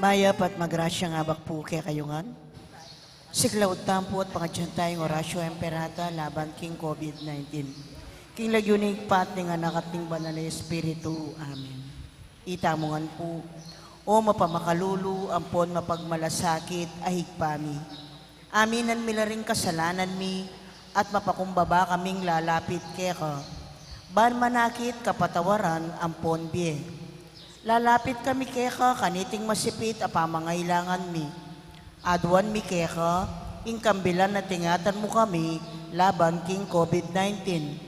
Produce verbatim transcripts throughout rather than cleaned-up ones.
Mayap at magrasyang abak pu kekayu ngan. Siklaud tamu pu at pangadyan taya ing Oratio Imperata laban king COVID nineteen. King lagyu ning Ibpa at ning Anak at ning Banal a Espiritu. Amen. Itamu ngan pu. O mapamakalulu ampon mapagmalasakit a Ibpa mi, aminan mi la ring kasalanan mi at mapakumbaba kaming lalapit keka, ban manakit kapatawaran ampon bie. Lalapit kami keka kaniting masipit a pamangailangan mi. Aduan mi keka ing kambilan a ingatan mu kami laban king COVID nineteen.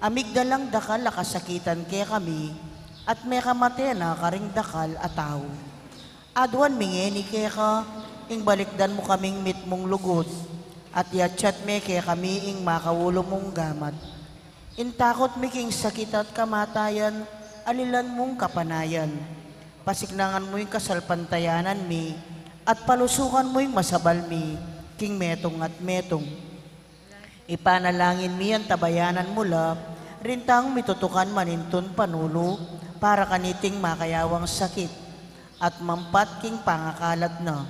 A migdalang dakal a kasakitan kekami at mekamate na karing dakal a tau. Aduan mi ngeni keka ing balikdan mu kaming mitmung lugud at yatyat me kekami ing makaulu mung gamat. Ing takut mi king sakit at kamatayan, alilan mung kapanayan. Pasiknangan mu ing kasalpantayanan mi at palusukan mu ing masabal mi king metung at metung. Ipanalangin mi antabayanan mu la ring taung mitutukan manintun panulu para kaniting makayawang sakit at mampat king pangakalat na.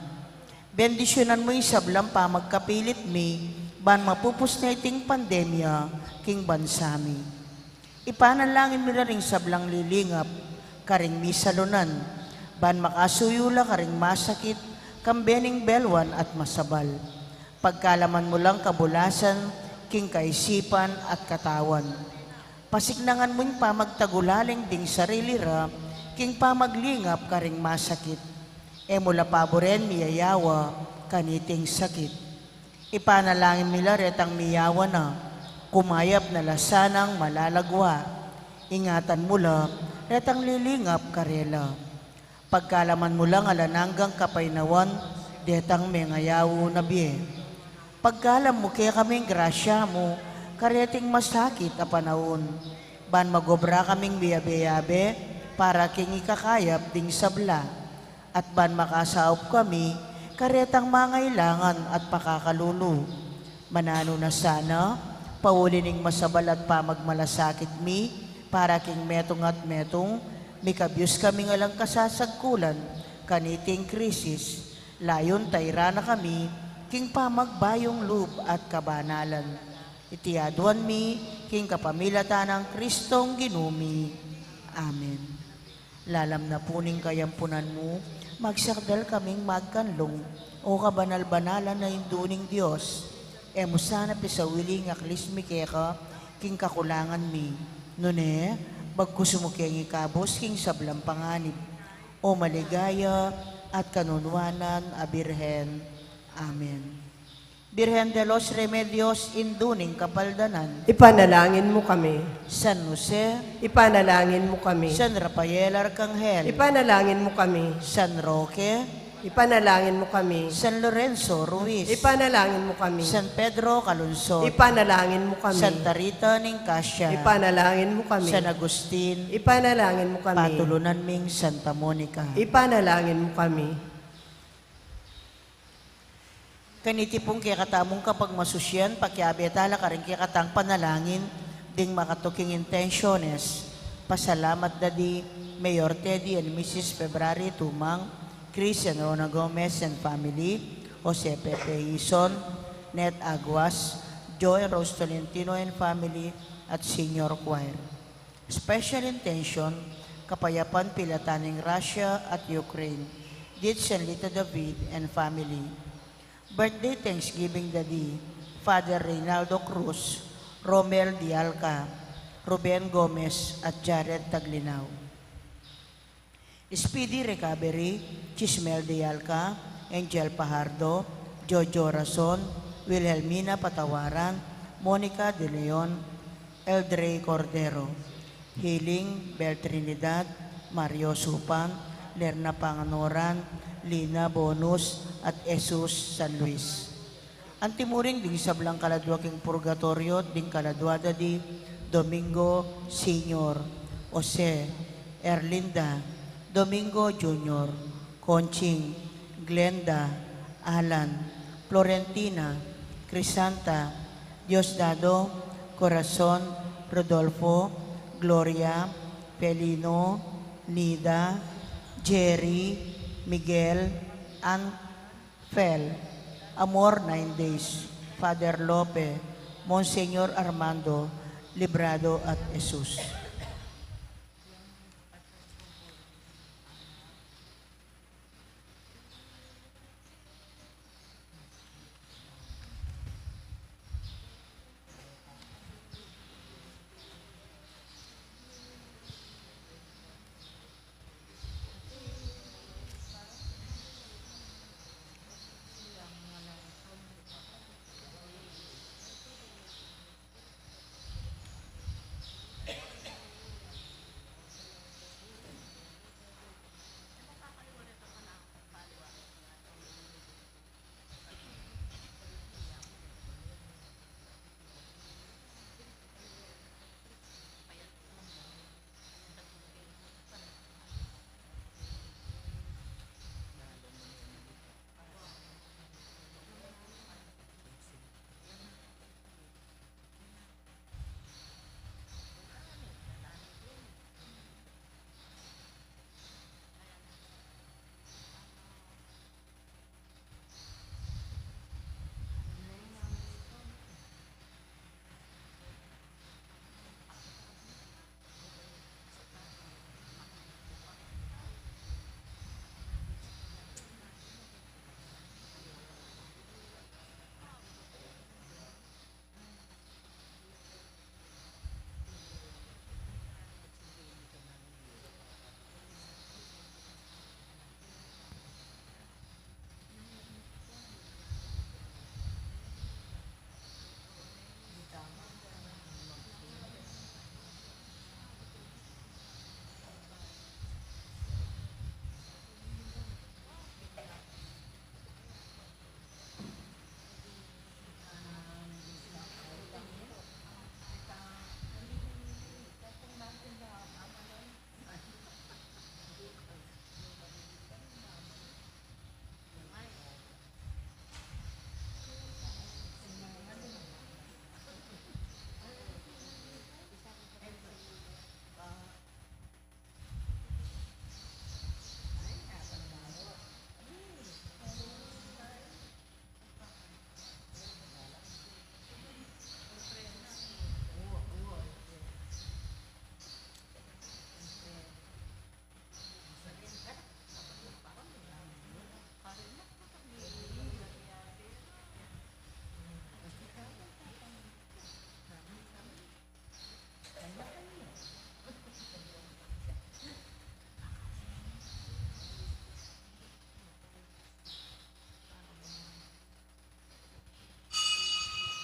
Bendisyunan mu ing sablang pamagkapilit mi ban mapupus na iting pandemya king bansa mi. Ipanalangin mi la ring sablang lilingap karing misalunan ban makasuyu la karing masakit kambe ning belwan at masabal. Pagkalaman mu lang kabulasan king kaisipan at katawan. Pasiknangan mu ing pamagtagulaling ding sarili ra king pamaglingap karing masakit. E mu la paburen miyayawa kaniting sakit. Ipanalangin mi la retang miyawa na, kumayap na la sanang malalagwa. Ingatan mu la retang lilingap karela. Pagkalaman mu lang alang anggang kapaynawan detang mengayaw na bie. Pagkalam mu kekaming grasya mu kareting masakit a panaun, ban magobra kaming miyabe-yabe para king ikakayap ding sabla, at ban makasaup kami karetang mangailangan at pakakalulu. Mananu na sana, pauli ning masabal at pamagmalasakit mi para king metung at metung, mikabyus kaming alang kasasagkulan kaniting krisis, layun tayran na kami king pamagbayung lub at kabanalan. Iti aduan mi king kapamilatan nang Kristong Ginu mi. Amen. Lalam na pu ning kayampunan mu, magsakdal kaming magkanlung, O kabanal-banalan a Indu ning Dios. E mu sana pisawili ing aklis mi keka king kakulangan mi, nune bagkus mu keng ikabus king sablang panganib, O maligaya at kanunuanan a Birhen. Amen. Birhen de los Remedios, Indu ning Kapaldanan. Ipanalangin mu kami. San Jose. Ipanalangin mu kami. San Rafael Arcangel. Ipanalangin mu kami. San Roque. Ipanalangin mu kami. San Lorenzo Ruiz. Ipanalangin mu kami. San Pedro Calungsod. Ipanalangin mu kami. Santa Rita ning Cascia. Ipanalangin mu kami. San Agustin. Ipanalangin mu kami. Patulunan ming Santa Monica. Ipanalangin mu kami. Kaniti pung kekatamung kapagmasusyan, pakiabe tala karing kekatang panalangin ding makatuking intensiones. Pasalamat da di Mayor Teddy and Missus February Tumang, Chris and Rona Gomez and family, Jose Pepe Hison, Net Aguas, Joe and Rose Tolentino and family, at Senior Choir. Special intention, kapayapan pilatan ning Russia at Ukraine, Ditch and Lita David and family. Birthday thanksgiving da di Father Reynaldo Cruz, Romel Dialca, Ruben Gomez, at Jared Taglinao. Speedy recovery, Chismel Dialca, Angel Pajardo, Jojo Rason, Wilhelmina Patawaran, Monica De Leon, Eldrey Cordero. Healing, Bel Trinidad, Mario Supan, Lerna Panganoran, Lina Bonus, at Jesus San Luis. Anti mu rin ding sablang kaladua king purgatoryo, ding kaladua da di Domingo Senior, Jose, Erlinda, Domingo Junior, Conching, Glenda, Alan, Florentina, Crisanta, Diosdado, Corazon, Rodolfo, Gloria, Felino, Nida, Jerry, Miguel, Anfel, Amor Nine Days, Father Lope, Monsignor Armando, Librado at Jesus.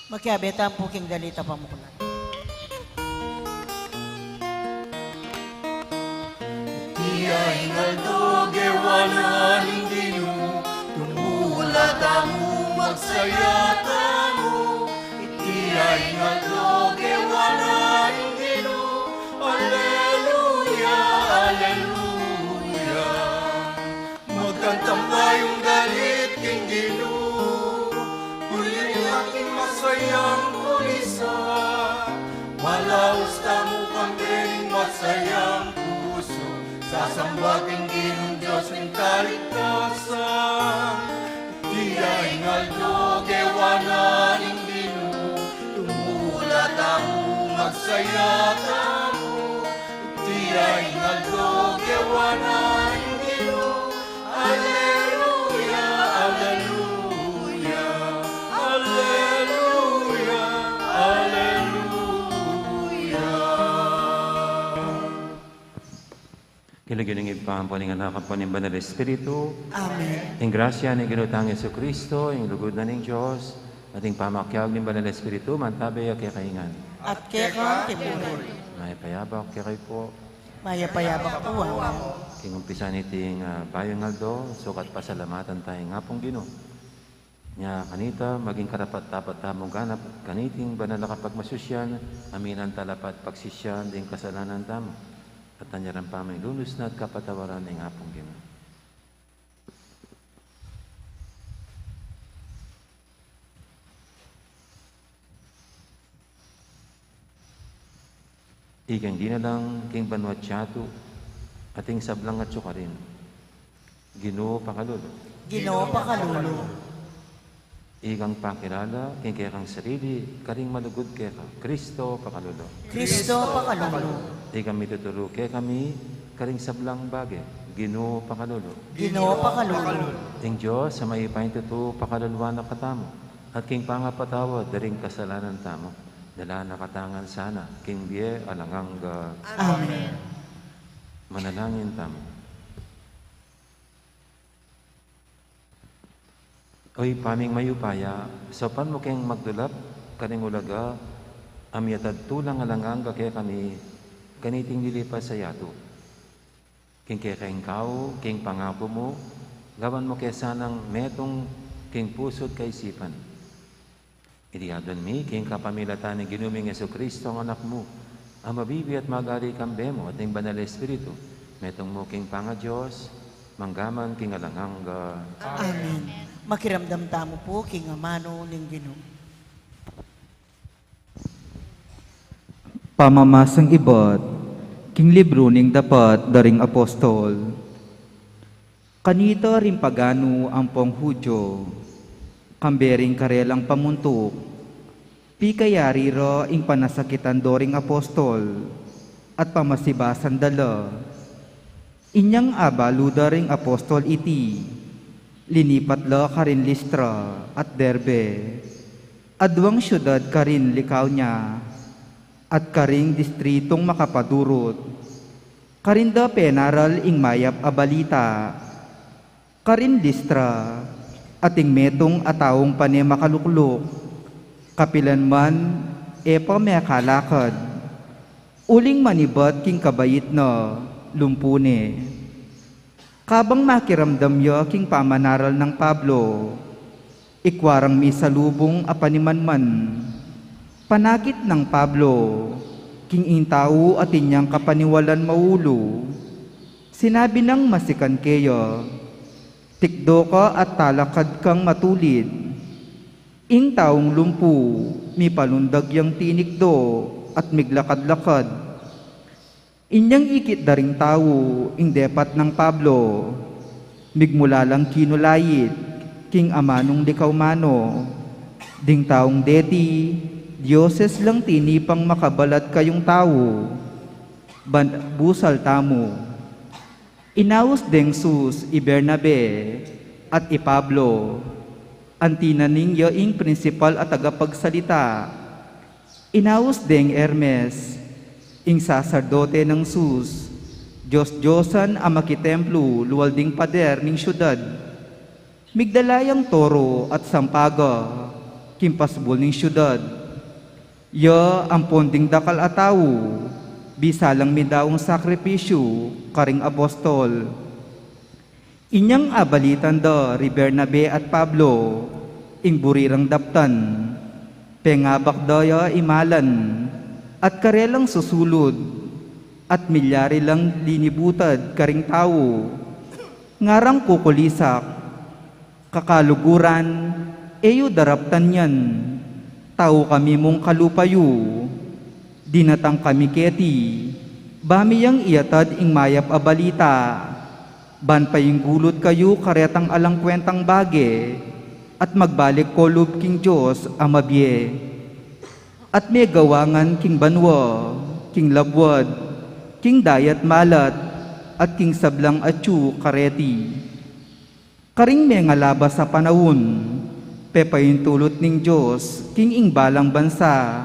Makiabe tamu pu king dalit a pamuklat. Iti ing aldo gewa na ning Ginu, tumula tamu, magsaya tamu. Iti ing aldo gewa na ning Ginu, aleluya, aleluya. Magkantam tayung dalit king Ginu, uli ning ating masayang tulisan. Malaus tamu kambe ning masaya Sasamba king Ginung Dios ning kaligtasan. Iti ing aldo gewa na ning Ginu, tumula tamu, magsaya tamu. Iti ing aldo gewa na ning Ginu. Aleluya, aleluya, aleluya, aleluya. King lagyu ning Ibpa, ampo ning Anak, ampo ning Banal Espiritu. Amen. Ing grasya ning Ginu tang Jesucristo, ing lugud na ning Dios, at ing pamakiabe ning Banal Espiritu, mantabe ya kekayu ngan. At keka naman. Mayap a abak kekayu pu. Mayap a abak pu, Among. King umpisa niting, ah, bayung aldo, sukat pasalamatan taya ing Apung Ginu. Nya kanita, maging karapat-dapat tamung ganap kaniting banal a kapagmasusian, aminan tala pa't pagsisian ding kasalanan tamu. At anya rin pa may lunus na at kapatawaran ning Apung Ginu. Ikang dinalang king banua't yatu, at ing sablang atyu karin. Ginu, pakalulu. Ginu, pakalulu. Ikang pakilala king kekang sarili karing malugud keka. Kristo, pakalulu. Kristo, pakalulu. Ikang mituturu kekami karing sablang bage. Ginu, pakalulu. Ginu, pakalulu. Ing Dios a mayupayang tutu, pakaluluan na katamu, at king pangapatawad da ring kasalanan tamu, dala na katamu ngan sana king bie alang angga. Amen. Manalangin tamu. O Ibpa ming mayupaya, saupan mu keng magdulap karing ulaga a miyatad tulang alang angga kekami kaniting lilipas a yatu. King kekeng kau, king pangaku mu, gawan mu ke sanang metung king pusu't kaisipan. Iti adwan mi king kapamilatan ning Ginu ming Jesucristo, a Anak mu, a mabibie at magari kambe mu at ning Banal Espiritu, metung mu king pangaDios, mangga man king alang angga. Amen. Makiramdam tamu pu king amanu ning Ginu. Pamamasang ibat king libru ning Dapat da ring Apostol. Kanita ring paganu ampong Judio, kambe ring karelang pamuntuk, pikayari ra ing panasakitan do ring apostol, at pamasibasan da la. Inyang abalu da ring apostol iti, linipat la karin Listra at Derbe, aduang siudad karin Licaonia, at karing distritung makapadurut. Karin da penaral ing mayap a balita. Karin Listra, ating metung a taung pane makalukluk, kapilan man e pa mekalakad. Uling manibat king kabait na, lumpu ne. Kabang makiramdam ya king pamanaral nang Pablo, ikwa rang misalubung a panimanman. Panakit nang Pablo king ing tau atin yang kapaniwalan maulu. Sinabi nang masikan keya, "Tikdo ka at talakad kang matulid." Ing taung lumpu, mipalundag yang tinikdo at miglakad-lakad. Inyang ikit da ring tau ing depat nang Pablo, migmula lang kinulait king amanung Licaoniano, "Ding taung deti, dioses lang tinipang makabalat kayung tau, ban busal tamu." Inaus deng Sus i Bernabe at i Pablo, anti na ning ya ing prinsipal a tagapagsalita. Inaus deng Hermes, ing saserdote nang Sus, dios-diosan a makitemplu lual ding pader ning siudad. Migdala yang toro at sampaga king pasbul ning siudad. Ya ampon ding dakal a tau, bisa lang midaung sakripisyu karing apostol. Inyang abalitan da ri Bernabe at Pablo ing buri rang daptan, pengabak da ya i malan at karelang susulud, at milyari lang linibutad karing tau. Ngarang kukulisak, "Kakaluguran, e yu daraptan yan. Tau kami mung kalupa yu. Dinatang kami keti, Ba mi yang iatad ing mayap a balita, ban painggulut kayu karetang alang kuentang bage, at magbalik ko lub king Dios a mabie. At megawa ngan king banua, king labuad, king dayat malat, at king sablang atyu kareti. Karing mengalabas a panaun, pepaintulut ning Dios king ing balang bansa,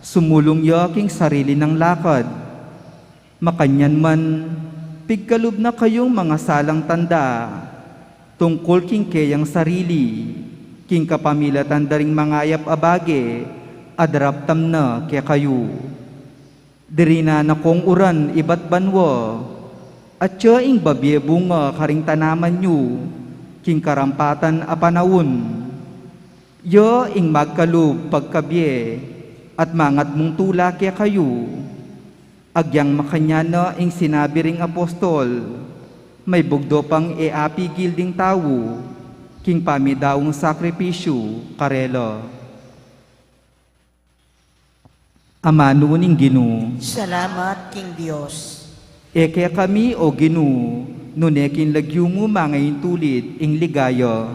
sumulung ya king sarili nang lakad. Makanyan man, pigkalub na kayung mangasalang tanda tungkul king keyang sarili, king kapamilatan da ring mangayap a bage a daraptan na kekayu. Dirinan na kong uran ibat banua, atya ing babie bunga karing tanaman yu, king karampatan a panaun. Ya ing magkalub pagkabie, at mangatmung tula kekayu. Agyang makanyan na ing sinabi ring apostol, maybugdo pang e apigil ding tau, king pamidaung sakripisyu karela. Amanu ning Ginu. Salamat king Dios. E kekami, O Ginu, nune king lagyu mu mangaintulid ing ligaya.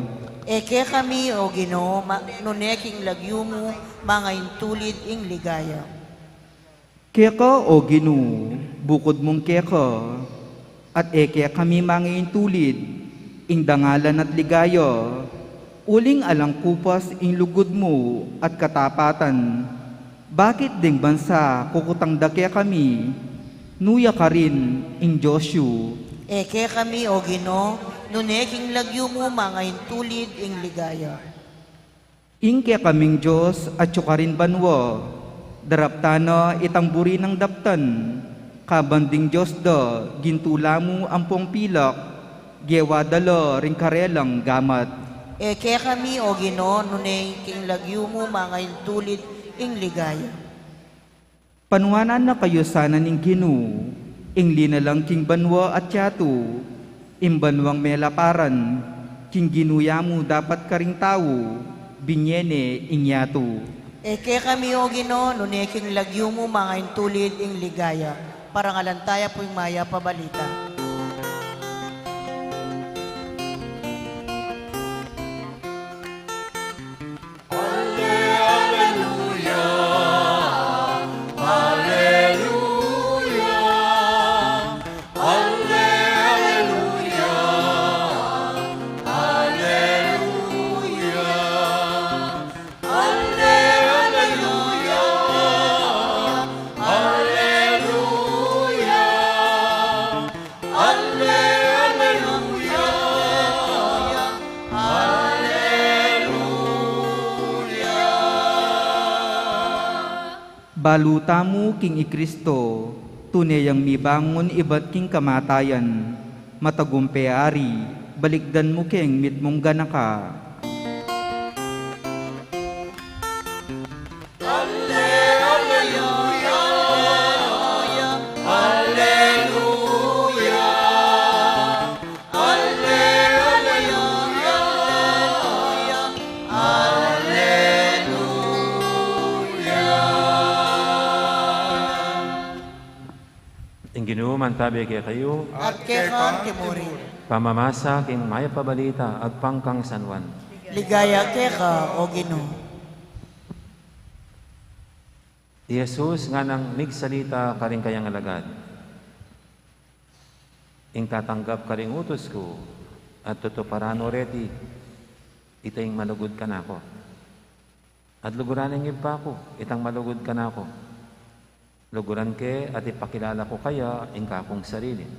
E kekami, O Ginu, ma-, nune king lagyu mu mangaintulid ing ligaya. Keka, O Ginu, bukud mung keka, at e kekami mangaintulid ing dangalan at ligaya, uling alang kupas ing lugud mu at katapatan. Bakit ding bansa kukutang da kekami, nu ya karin ing Dios yu? E kekami, O Ginu, nune king lagyu mu mangaintulid ing ligaya. Ing kekaming Dios atyu karin banua, daraptan na itang buri nang daptan, kaban ding Dios da, gintula mu ampong pilak, gewa da la ring karelang gamat. E kekami, O Ginu, nune king lagyu mu mangaintulid ing ligaya. Panuanan na kayu sana ning Ginu, ing linalang king banua at yatu, ing banuang melaparan, king Ginu ya mu dapat karing tau, binie ne ing yatu. E kekami, O Ginu, nune king lagyu mu mangaintulid ing ligaya. Parangalan taya pu ing mayap a balita. Alleluya, alleluya. Balu tamu king i Kristo, tune yang mibangun ibat king kamatayan, matagumpe a Ari, balikdan mu keng mitmung ganaka. Alleluya, alleluya, alleluya, alleluya. Ing Ginu mantabe kekayu. At keka mu rin. Pamamasa king mayap a balita agpang kang San Juan. Ligaya keka, O Ginu. I Jesus nganang migsalita karing kayang alagad, ing tatanggap karing utus ku at tutuparan no reti, ita ing malugud kanaku. At luguran ing Ibpa ku, itang malugud kanaku. Luguran ke at ipakilala ku kaya ing kakung sarili.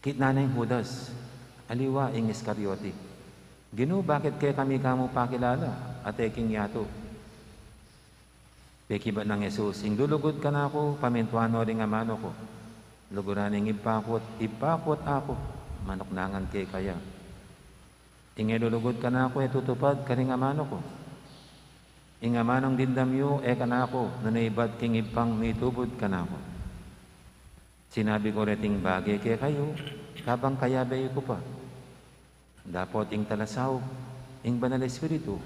Kitnan na ing Judas, aliwa ing Iscariote, "Ginu, bakit kekami ka mu pakilala at e king yatu?" Pekibat nang Jesus, "Ing lulugud kanaku, pamintuan no ring amanu ku. Luguran ing Ibpa ku at, Ibpa ku at aku, manuknangan ke kaya. Ing e lulugud kanaku, e tutupad karing amanu ku. Ing amanung dimdam yu, e kanaku, nune ibat king Ibpang mitubud kanaku. Sinabi ku reting bage kekayu, kabang kayabe yu ku pa. Dapot ing Talasaup, ing Banal Espiritu,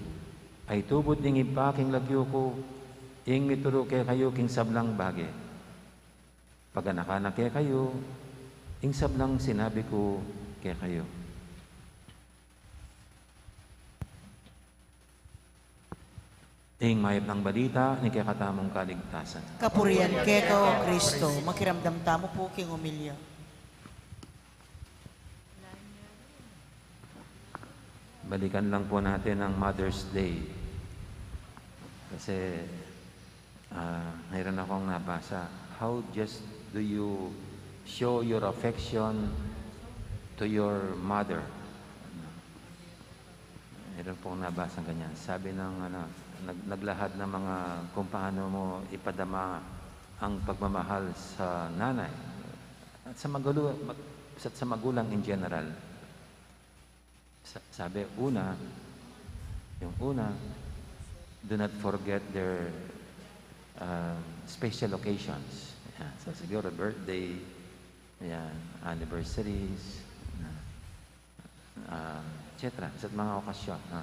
a itubud ning Ibpa king lagyu ku, ing mituru kekayu king sablang bage. Paganakan na kekayu ing sablang sinabi ku kekayu. Ing mayap nang balita ning kekatamung kaligtasan. Kapurian keka, O Kristo. Makiramdam tamu pu king omilya. Balikan lang po natin ang Mother's Day. Kasi, ah, mayroon akong nabasa. How just do you show your affection to your mother? Mayroon pong nabasang ganyan. Sabi ng, ano, nag-, naglahad ng mga kung paano mo ipadama ang pagmamahal sa nanay at sa magulo-, mag-, at sa magulang in general. Sa-, sabi, una, yung una, do not forget their, um, special occasions. Yan. So, siguro birthday, yan, anniversaries, na, ah, et cetera. Sa mga okasyon, ha?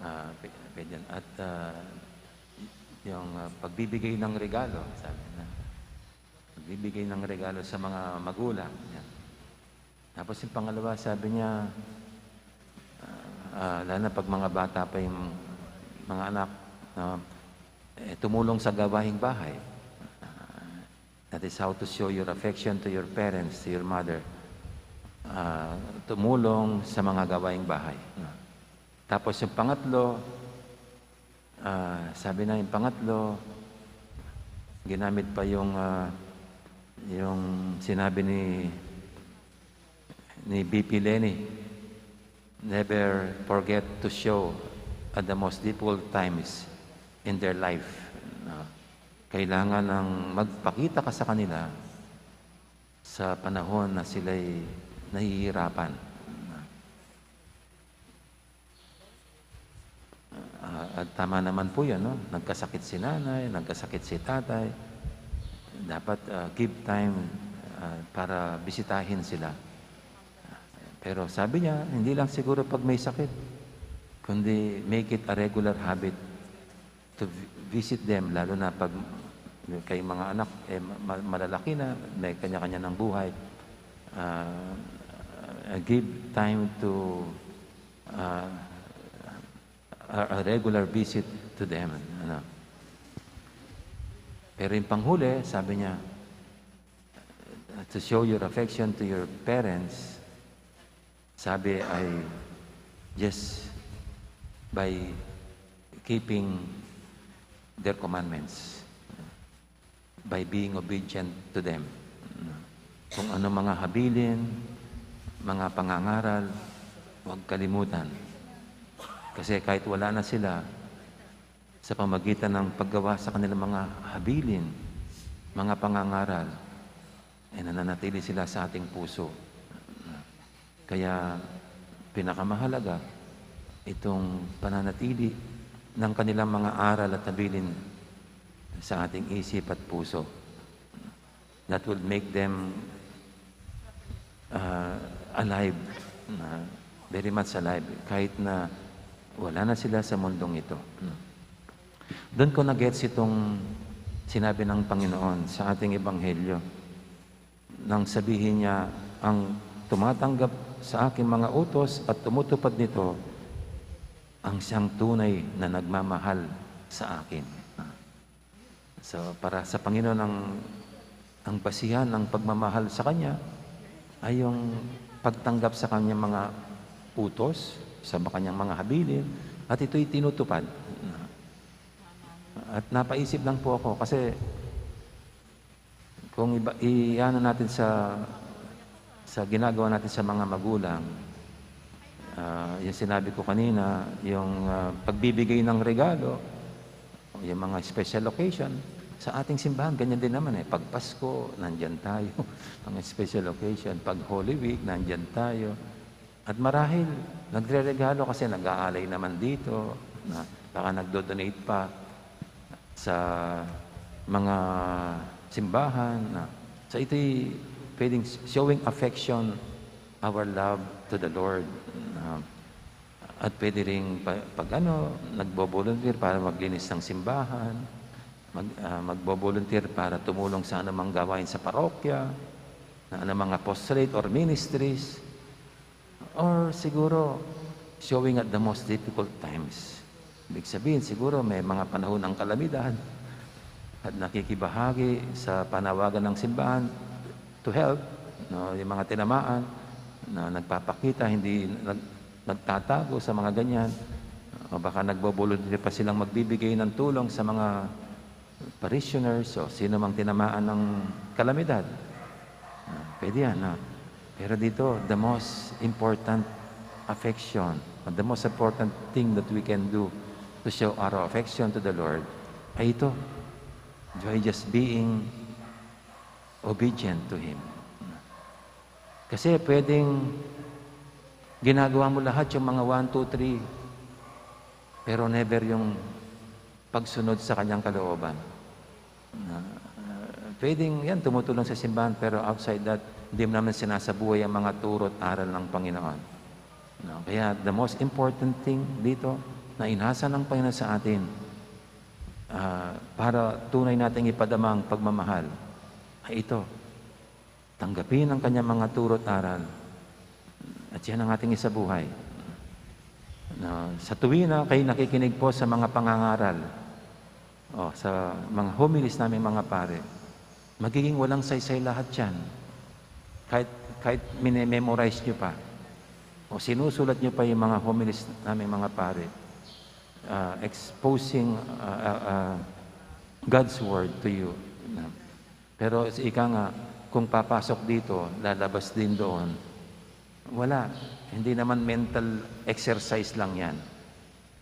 Ah, pwe-, pwede yan. At, ah, yung, ah, pagbibigay ng regalo, sabi na. Pagbibigay ng regalo sa mga magulang. Yan. Tapos yung pangalawa, sabi niya, ah, ah, lalo na pag mga bata pa yung mga anak, no? Eh, tumulong sa gawaing bahay. Ah, that is how to show your affection to your parents, to your mother. Ah, tumulong sa mga gawaing bahay, no? Tapos yung pangatlo, ah, sabi na yung pangatlo, ginamit pa yung, ah, yung sinabi ni, ni V P Leni, "Never forget to show at the most difficult times in their life." No? Kailangan ng magpakita ka sa kanila sa panahon na sila'y nahihirapan. Ah, at tama naman po yun, no? Nagkasakit si nanay, nagkasakit si tatay. Dapat, ah, give time, ah, para bisitahin sila. Pero sabi niya, hindi lang siguro pag may sakit, kundi make it a regular habit to vi-, visit them, lalo na pag kayong mga anak, eh, ma-, ma-, malalaki na, may kanya-kanya ng buhay. Ah, ah, give time to, ah, a, a regular visit to them, ano. Pero yung panghuli, sabi niya, to show your affection to your parents, sabi ay just by keeping their commandments, by being obedient to them. Kung ano mga habilin, mga pangangaral, huwag kalimutan. Kasi kahit wala na sila, sa pamagitan ng paggawa sa kanilang mga habilin, mga pangangaral, ay nananatili sila sa ating puso. Kaya pinakamahalaga itong pananatili ng kanilang mga aral at habilin sa ating isip at puso. That would make them, ah, alive, na very much alive, kahit na wala na sila sa mundong ito. Doon ko na-gets itong sinabi ng Panginoon sa ating ebanghelyo. Nang sabihin niya, "Ang tumatanggap sa aking mga utos at tumutupad nito, ang siyang tunay na nagmamahal sa akin." So, para sa Panginoon, ang, ang basihan ng pagmamahal sa Kanya ay yung pagtanggap sa Kanyang mga utos, sa Kanyang mga habilin, at ito'y tinutupad. At napaisip lang po ako, kasi kung iba, i-ano natin sa, sa ginagawa natin sa mga magulang, ah, yung sinabi ko kanina, yung, ah, pagbibigay ng regalo, yung mga special occasion, sa ating simbahan, ganyan din naman eh. Pag Pasko, nandyan tayo. Mga special occasion, pag Holy Week, nandyan tayo. At marahil, nagreregalo kasi nag-aalay naman dito, na baka nagdo-donate pa sa mga simbahan, na, so ito'y pwedeng showing affection, our love to the Lord. Na, at pwede ring pa-, pag ano, nagbo-volunteer para maglinis ng simbahan. mag, ah, magbo-volunteer para tumulong sa anumang gawain sa parokya, na anumang apostolate or ministries, or siguro showing at the most difficult times. Ibig sabihin, siguro may mga panahon ng kalamidad at nakikibahagi sa panawagan ng simbahan to help, no, yung mga tinamaan na nagpapakita, hindi nag-, nagtatago sa mga ganyan. O baka nagbo-volunteer pa silang magbibigay ng tulong sa mga parishioners o sino mang tinamaan ng kalamidad. Ah, pwede yan, no? Pero dito, the most important affection, or the most important thing that we can do to show our affection to the Lord ay ito, by just being obedient to Him. Kasi pwedeng ginagawa mo lahat yung mga one, two, three, pero never yung pagsunod sa kanyang kalooban. Na, ah, pwedeng yan, tumutulong sa simbahan, pero outside that, hindi mo naman sinasabuhay ang mga turo at aral ng Panginoon. No? Kaya the most important thing dito na inasa ng Panginoon sa atin, ah, para tunay nating ipadama ang pagmamahal, ay ito, tanggapin ang kanyang mga turo at aral. At yan ang ating isabuhay. Na, sa tuwina kayo nakikinig po sa mga pangangaral, o sa mga homilies naming mga pare, magiging walang saysay lahat yan. Kahit, kahit mine-memorize nyo pa, o sinusulat nyo pa yung mga homilies naming mga pare, ah, exposing, ah, ah, ah, God's Word to you. Pero ika nga, kung papasok dito, lalabas din doon, wala. Hindi naman mental exercise lang yan,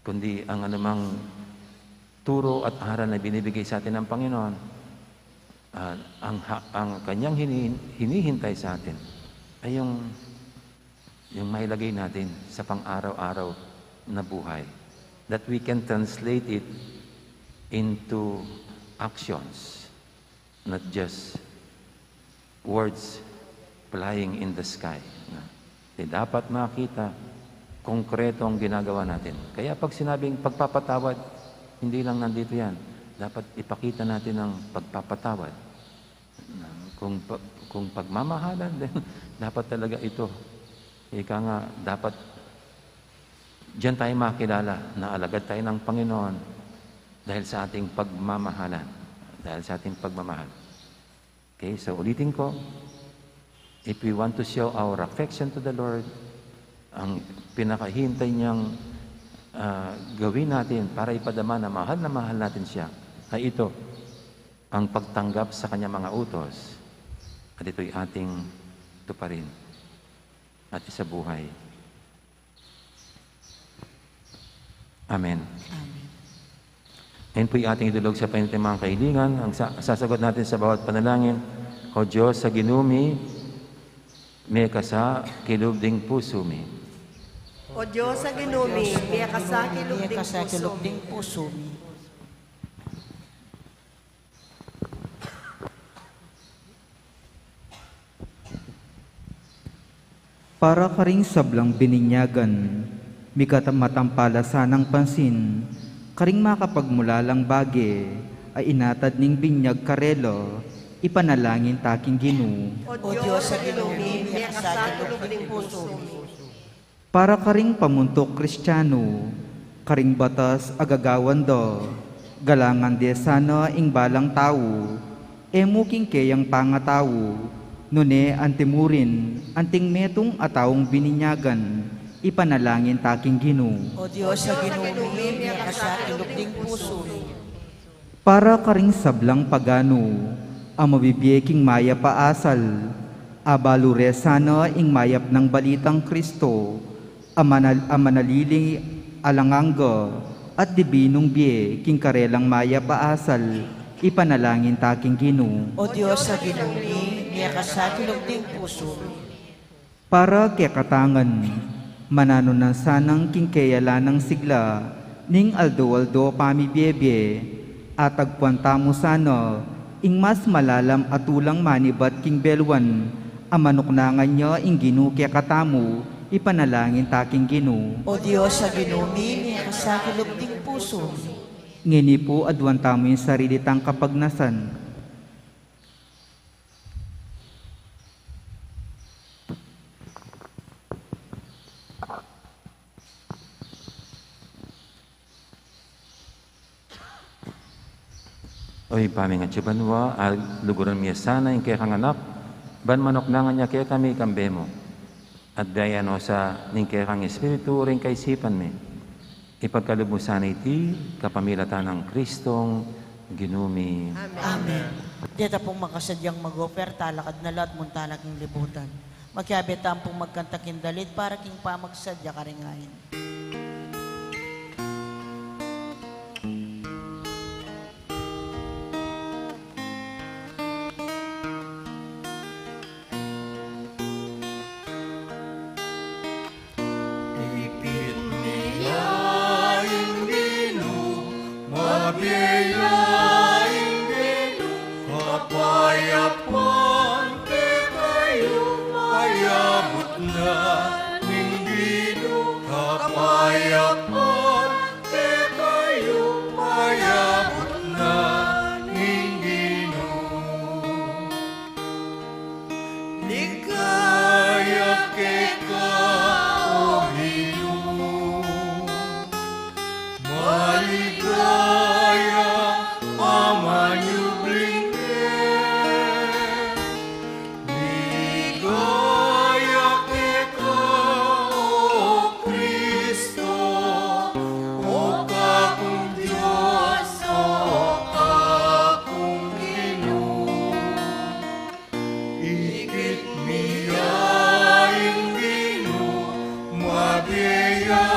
kundi ang anumang turo at aral na binibigay sa atin ng Panginoon, ah, ang ha-, ang kanyang hini-, hinihintay sa atin ay yung, yung mailagay natin sa pang-araw-araw na buhay, that we can translate it into actions, not just words flying in the sky. Na, di dapat makita konkreto ang ginagawa natin. Kaya pag sinabing pagpapatawad, hindi lang nandito yan. Dapat ipakita natin ang pagpapatawad. Na, kung pa-, kung pagmamahalan din, dapat talaga ito. Ika nga, dapat diyan tayo makilala na alagad tayo ng Panginoon dahil sa ating pagmamahalan. Dahil sa ating pagmamahal. Okay, so ulitin ko, if we want to show our affection to the Lord, ang pinakahintay niyang, ah, gawin natin para ipadama na mahal na mahal natin siya, ay ito, ang pagtanggap sa kanyang mga utos, at ito'y ating tuparin at isabuhay. Amen. Amen. Ngayon po'y ating idulog sa panimang kahilingan, ang sa-, sasagot natin sa bawat panalangin, O Diyos, sa ginumi, mekasa kilub ding pusu mi. O Diyos, sa ginumi, mekasa kilub ding pusu mi. Para karing sablang bininyagan, mikata-, matampala sanang pansin karing makapagmulalang bage a inatad ning binyag karela, ipanalangin ta king Ginu. O Dios, sa ginumi, mekasa kilub ding pusu mi. Para karing pamuntuk Kristianu, karing batas a gagawan da, galangan de sana ing balang tau, e mu king keyang pangatau, nune anti mu rin anting metung a taung bininyagan, ipanalangin ta king Ginu. O Dios, sa ginumi, mekasa kilub ding pusu mi. Para karing sablang paganu a mabibie king mayap a asal, abalu re sana ing mayap nang balitang Kristo, a manal-, a manalili alang angga, at dibinung bie king karelang mayap a asal, ipanalangin ta king Ginu. O Dios, sa ginumi, mekasa kilub ding pusu mi. Para kekatang ngan, mananu nang sanang king keyalan nang sigla ning aldo-aldo pamibiebie, atagpuan tamu sana ing mas malalam a tulang manibat king beluan a manuknangan ya ing Ginu kekatamu, ipanalangin ta king Ginu. O Dios, sa ginumi, mekasa kilub ding pusu mi. Ngeni pu, aduan tamu ing sarili tang kapagnasan. O Ibpa mi, atsu ka banua, aluguran mu ya sana ing kekang Anak, ban manuknangan ya kekami ing kambe mu. At daya no sa ning kekang Espiritu ring kaisipan mi. Ipagkalub mu sana iti kapamilatan nang Kristong Ginu mi. Amen. Amen. Deta pung makasadyang mag-offer, talakad na la at munta na king libutan. Makiabe tamu pung magkanta king dalit para king pamagsadya karing ain. Ikit mi ya ing Ginu, mabie ya ing Ginu, kapayapan kekayu, mayabut na ning Ginu, kapayapan kekayu, mayabut na ning Ginu. Ligaya keka, O Ginu, maligaya a manyubling mie. Ligaya keka, O Kristo, O kakung Dios, O kakung Ginu. Ikit mi ya ing Ginu, mabie ya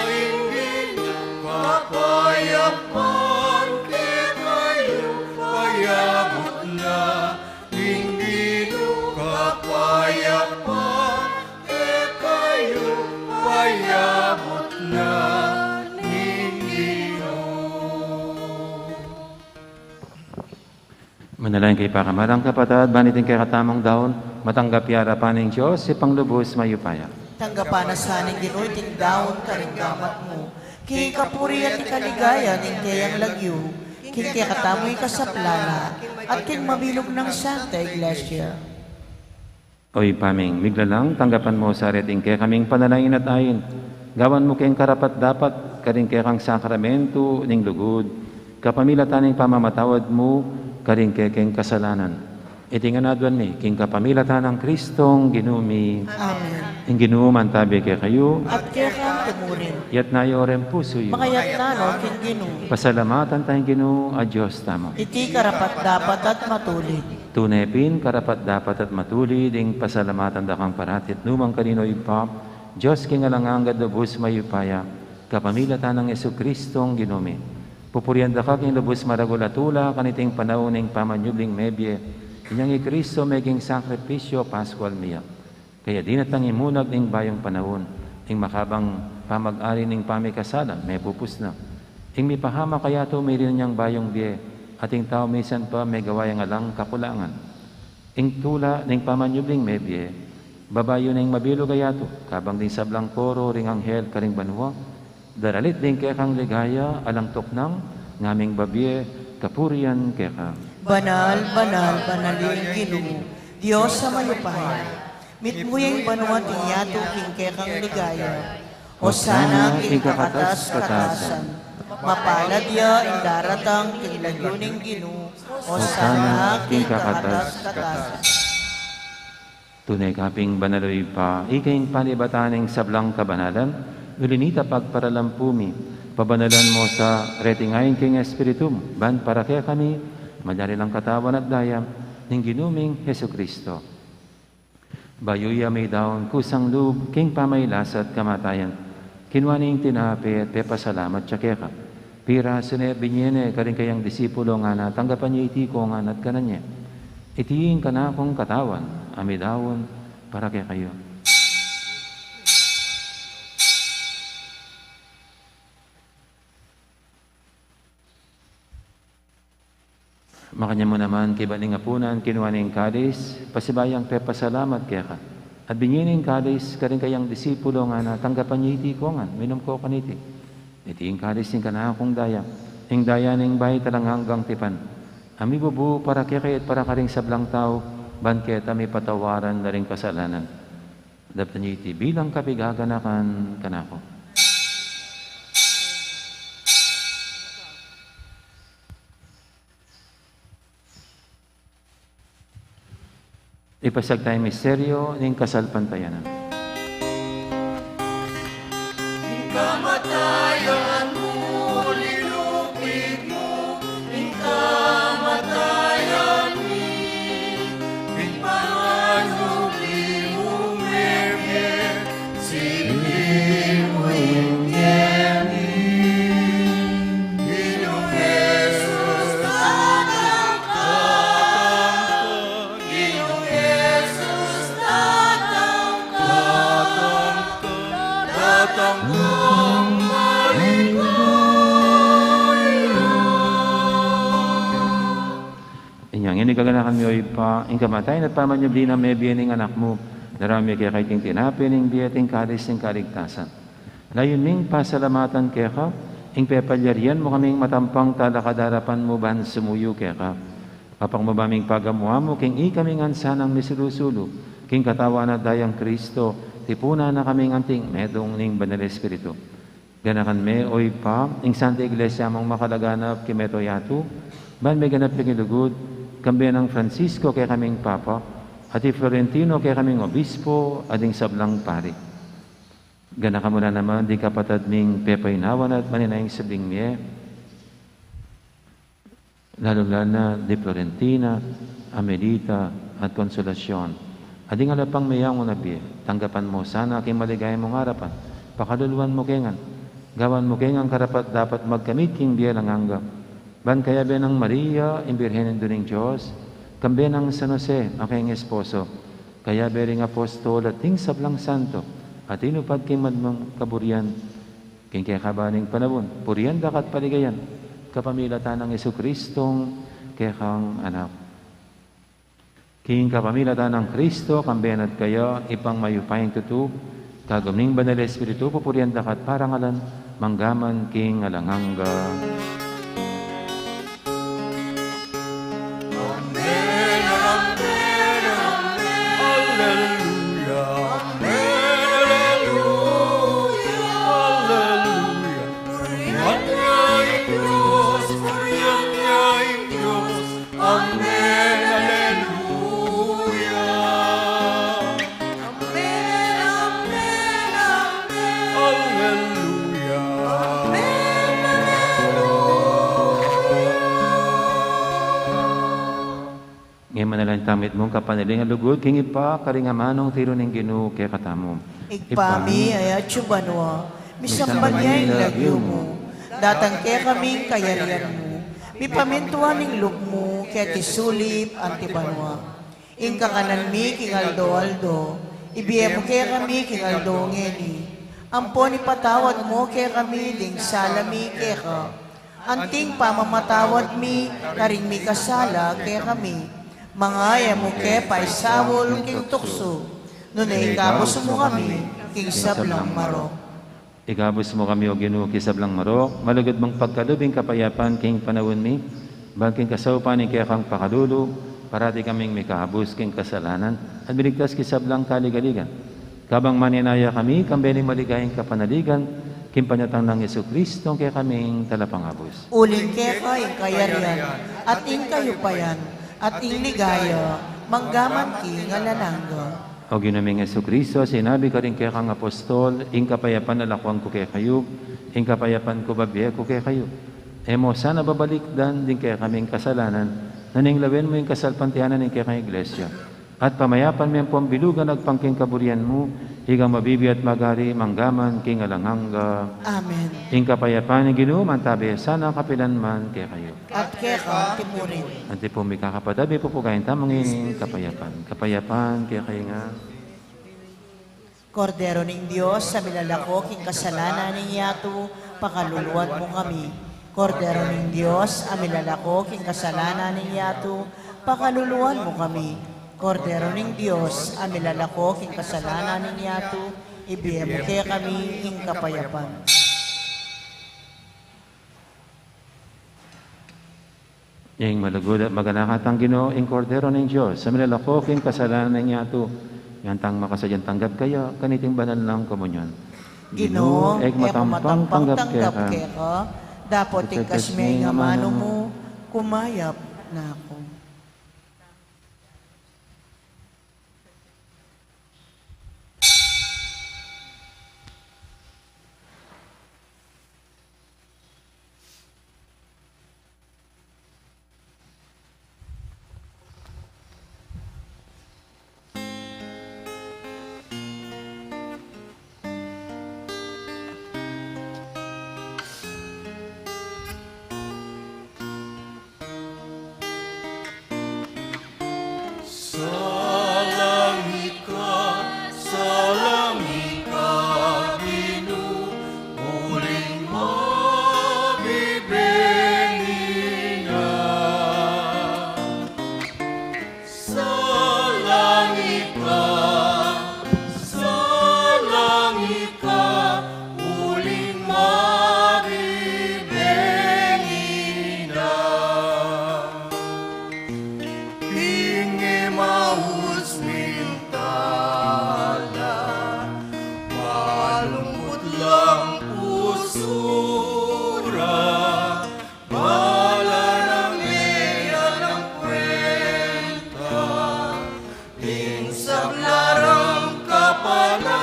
ing Ginu, kapayapan kekayu, mayabut na ning Ginu, kapayapan kekayu, mayabut na ning Ginu. Manalangin kayu, pakamalan kung kapatad, ban iting kekatamung daun matanggap ya arapan ning Dios, Ibpang lubus mayupaya. Tanggapan na sa ning Ginu iting daun karing gamat mu, king kapurian at kaligayan ning keyang lagyu, king kekatamung ikasaplala at king mabilug nang Santa Iglesia. O Ibpa ming miglalang, tanggapan mu sa reting kekaming panalangin at ain. Gawan mu keng karapat-dapat karing kekang sakramentu ning lugud, kapamilatan ning pamamatawad mu karing kekeng kasalanan. Iti ngan aduan mi king kapamilatan nang Kristong Ginu mi. Amen. Ing Ginu mantabi kekayu. At keka mu rin. Itas yu ring pusu yu. Makaitas no king Ginu. Pasalamatan taya ing Ginu a Dios tamu. Iti karapat-dapat at matulid. Tune pin karapat-dapat at matulid ing pasalamatan da kang parati at nukarin man, O Ibpa, Dios king alang angga at lubus mayupaya, kapamilatan nang Jesucristong Ginu mi. Pupurian da ka king lubus maragul a tula kaniting panaun ning pamanyubling mebie, inyang i Cristo meging sakripisyu paskual mi ya. Kaya dinatang ing munag ning bayung panaun, ing makabang pamag-ari ning pamikasalan mepupus na. Ing mipahamak a yatu mirinan yang bayung bie, at ing tau misan pa megawa yang alang kakulangan. Ing tula ning pamanyubling mebie, babayu na ing mabilug a yatu, kabang ding sablang koro ring anghel karing banua, daralit ding kekang ligaya, alang tuknang, ngaming babie kapurian keka. Banal, banal, banal ing Ginu, Dios a mayupaya. Mitmu ya ing banua at ing yatu king kekang ligaya. Osana king kakatas-katasan. Mapalad ya ing daratang king lagyu ning Ginu. Osana king kakatas-katasan. Tune ka pin banal, O Ibpa, ika ing panibatan ning sablang kabanalan, uli na nita pagparalan pu mi, pabanalan mu sa reting ain king Espiritu mu, ban para kekami, malyari lang katawan at daya ning Ginu ming Jesucristo. Bayu ya midaun kusang lub king pamagkasakit at kamatayan, kinua ne ing tinape at pepasalamat ya keka. Pirasu ne, binie ne karing kayang disipulo, ngana, tanggapan ye iti kongan at kanan ye. Iti ing kanakung katawan a midaun para kekayu. Makanyan mu naman, kaybat ning apunan, kinua ne ing kalis, pasibayu yang pepasalamat keka. At binie ne ing kalis karing kayang disipulo, ngana, tanggapan ye iti kongan, minum ko kaniti. Iti ing kalis ning kanakung daya, Ing daya ning bayu talang anggang tipan, a mibubu para kekayu at para karing sablang tau, ban keta mipatawaran la ring kasalanan. Daptan yu iti bilang kapigaganakan kanaku. Ipasiag taya ing misteryo ning kasalpantayanan. Ing kamatayan mu, linupit mu, ing kamatayan mi, ing panganubli mu, mebie, silbi mu ing ngeni. Ginung Jesus, datang ka. Ginung Jesus, datang ka. Datang ka. Datang ka. Inya ngeni, kaganakan mi, O Ibpa, ing kamatayan at pamanyubli nang mebie ning Anak mu, daraun mi keka iting tinape ning bie at ing kalis ning kaligtasan. Layun ming pasalamatan keka ing pepalyarian mu kaming matampang talakad king arapan mu ban sumuyu keka. Papakumbaba ming pagamu-amu king ikami ngan sanang misulu-sulu king katawan at dayang Kristo, tipunan na kaming anting metung ning Banal Espiritu. Ganakan me, O Ibpa, ing Santa Iglesia mung makalaganap king mabilug a yatu, ban meganap ya king lugud, kambe nang Francisco kekaming Papa, at i Florentino kekaming Obispo, at ding sablang pari. Ganakan mu la naman ding kapatad ming pepaynawan at maninayang subling mie, lalu la na di Florentina, Amelita, at Consolacion. At ding ala pang meyangu na bie, tanggapan mu sana king maligaya mung arapan, pakaluluan mu ke ngan, gawan mu ke ngan karapat-dapat magkamit king bie alang angga. Ban kayabe nang Maria, ing Birhen Indu ning Dios, kambe nang San Jose, a kayang esposo, kayabe ring apostol at ding sablang santo, a tinupad king madmang kaburian, king kekaban ning panaun, purian da ka at paligayan, kapamilatan nang Jesucristong kekang Anak. King kapamilatan nang Kristo, kambe na at kaya, Ibpang mayupayang tutu, kagum ning Banal Espiritu, pupurian da ka at parangalan, mangga man king alang angga. Amen, amen, amen. Alleluia. Amen, alleluia. Alleluia. Purian ya ing Dios, purian ya ing Dios. Amen, alleluia. Amen, amen, amen. Alleluia. Amen, alleluia. Ngeni manalangin tamu mitmung kapanaligan lugud king Ibpa, karing amanung tiru ning Ginu kekatamu. Ibpa mi, a atsu ka banua, misamban ya ing lagyu mu, datang kekami ing kayarian mu, mipamintuan ing lub mu keti sulip anti banua. Ing kakanan mi king aldo-aldo, ibie mu kekami king aldo ngeni. Ampon ipatawad mu kekami ding sala mi keka, anting pamamatawad mi karing mikasala kekami. Manga e mu ke paisaul king tuksu, nune ikabus mu kami king sablang marok. Ikabus mu kami, O Ginu, king sablang marok, malugud mung pagkalub ing kapayapan king panaun mi, ban king kasaupan ning kekang pakalulu, parati kaming mikabus king kasalanan, at miligtas king sablang kaligaligan. Kabang manenaya kami, kambe ning maligayang kapanaligan, king panyatang nang Jesucristo, kekaming talapangabus. Uling keka ing kayarian, at ing kayupayan, at ing ligaya, mangga man king alang angga. O Ginu ming Jesucristo, sinabi karing kekang apostol, ing kapayapan lakuan ku kekayu, ing kapayapan ku babie ku kekayu. E mu sana babalikdan ding kekaming kasalanan, nune lawen mu ing kasalpantayanan ning kekang Iglesia. At pamayapan me ampon bilugan agpang king kaburian mu, ika mabibie at magari mangga man king alang angga. Amen. Ing kapayapan ning Ginu mantabe sana kapilan man kekayu. At keka antimurin. Anti pu, mikakapatad, mipupugayan tamu ngeni ing kapayapan. Kapayapan kekayu ngan. Kordero ning Dios, a milalako king kasalanan ning yatu, pakaluluan mu kami. Kordero ning Dios, a milalako king kasalanan ning yatu, pakaluluan mu kami. Kordero ning Dios, a milalako king kasalanan ning yatu, ibie mu kekami ing kapayapan. Ing malugud at maganaka tang Ginu, ing Kordero ning Dios, a milalako king kasalanan ning yatu, nyatang makasadyang tanggap kaya kaniting banal nang komunyon. Ginu, e ku matampang tanggap keka, dapot ing kasmi ing amanu mu, kumayap na ku. Salang ika, salang ika, Ginu, uling mabibengi na. Salang ika, salang ika, uling mabibengi na. King Emaus mintala, malungkut lang pusu ra, bala nang e alam kuenta ing sabla rang kapanayan.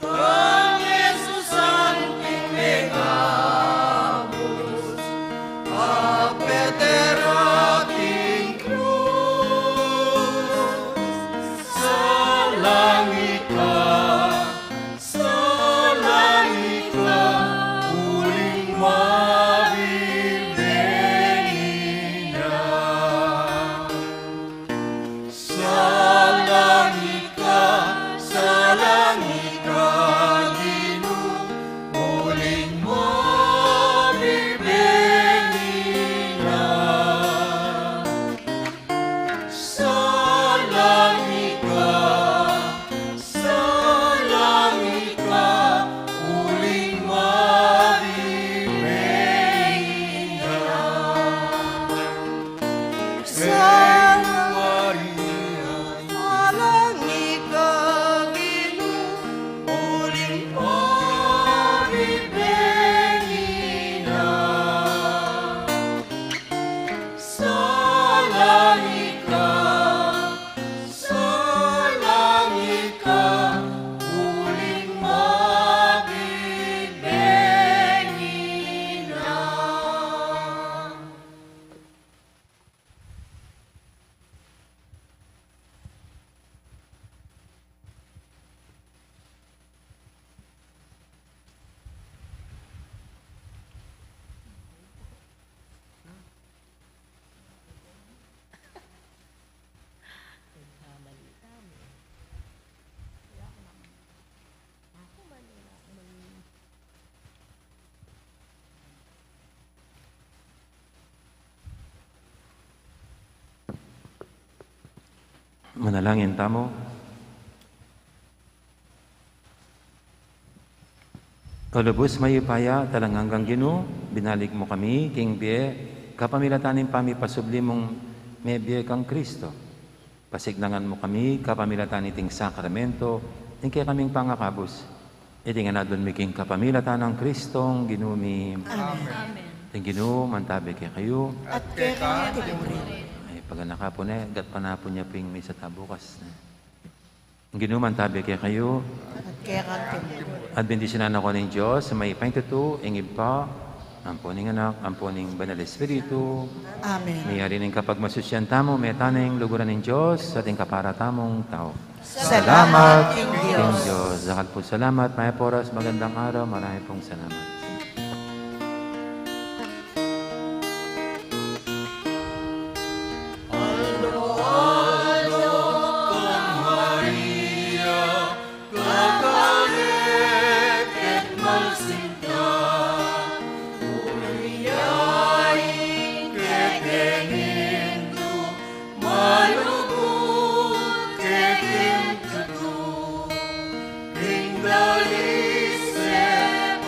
Kang Jesus anting mengabus, a pete ra king krus. Salang ika, salang ika, uling mabibengi na. Salang ika, salang ika, Ginu, uling mabibengi na. Salang ika, salang ika, uling mabibengi na. Salang ika, Ginu, uling mabibengi na. Salang ika, salang ika, uling mabibengi na. Manalangin tamu. O lubus mayupaya at alang anggang Ginu, binalik mu kami king bie kapamilatan ning pamipasubli mung mebie kang Kristo. Pasiknangan mu kami kapamilatan niting sakramento ning kekaming pangakabus. Iti ngan adwan mi king kapamilatan nang Kristong Ginu mi. Amen. Amen. Ing Ginu mantabi kekayu. At keka mu rin. Ay, paganaka pu ne, gatpanapun ya pu ing misa ta bukas, ne. Ing Ginu mantabi kekayu. At keka mu rin. At bendisyunan na kayu ning Dios a mayupaya king tutu, ing Ibpa, ampo ning Anak, ampo ning Banal Espiritu. Amen. Meyari ne ing kapagmasusyan tamu, meta ne ing luguran ning Dios, at ing kapara tamung tau. Salamat king Dios. Dakal pung salamat, mayap a oras, magandang araw, marami pung salamat. Aldo-aldo kang Maria, kakareket malsinta, uling ya ing kekeng Indu, malugud kekeng tutu, ing dalise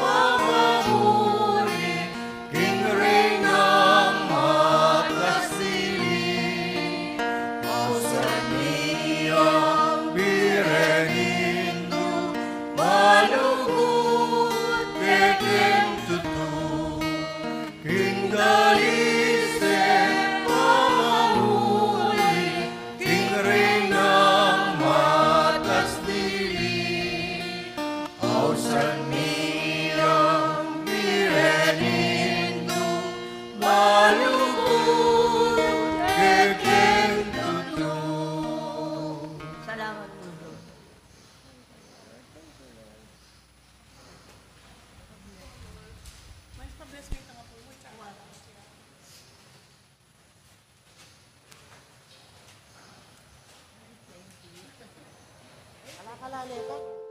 pama Alale ka.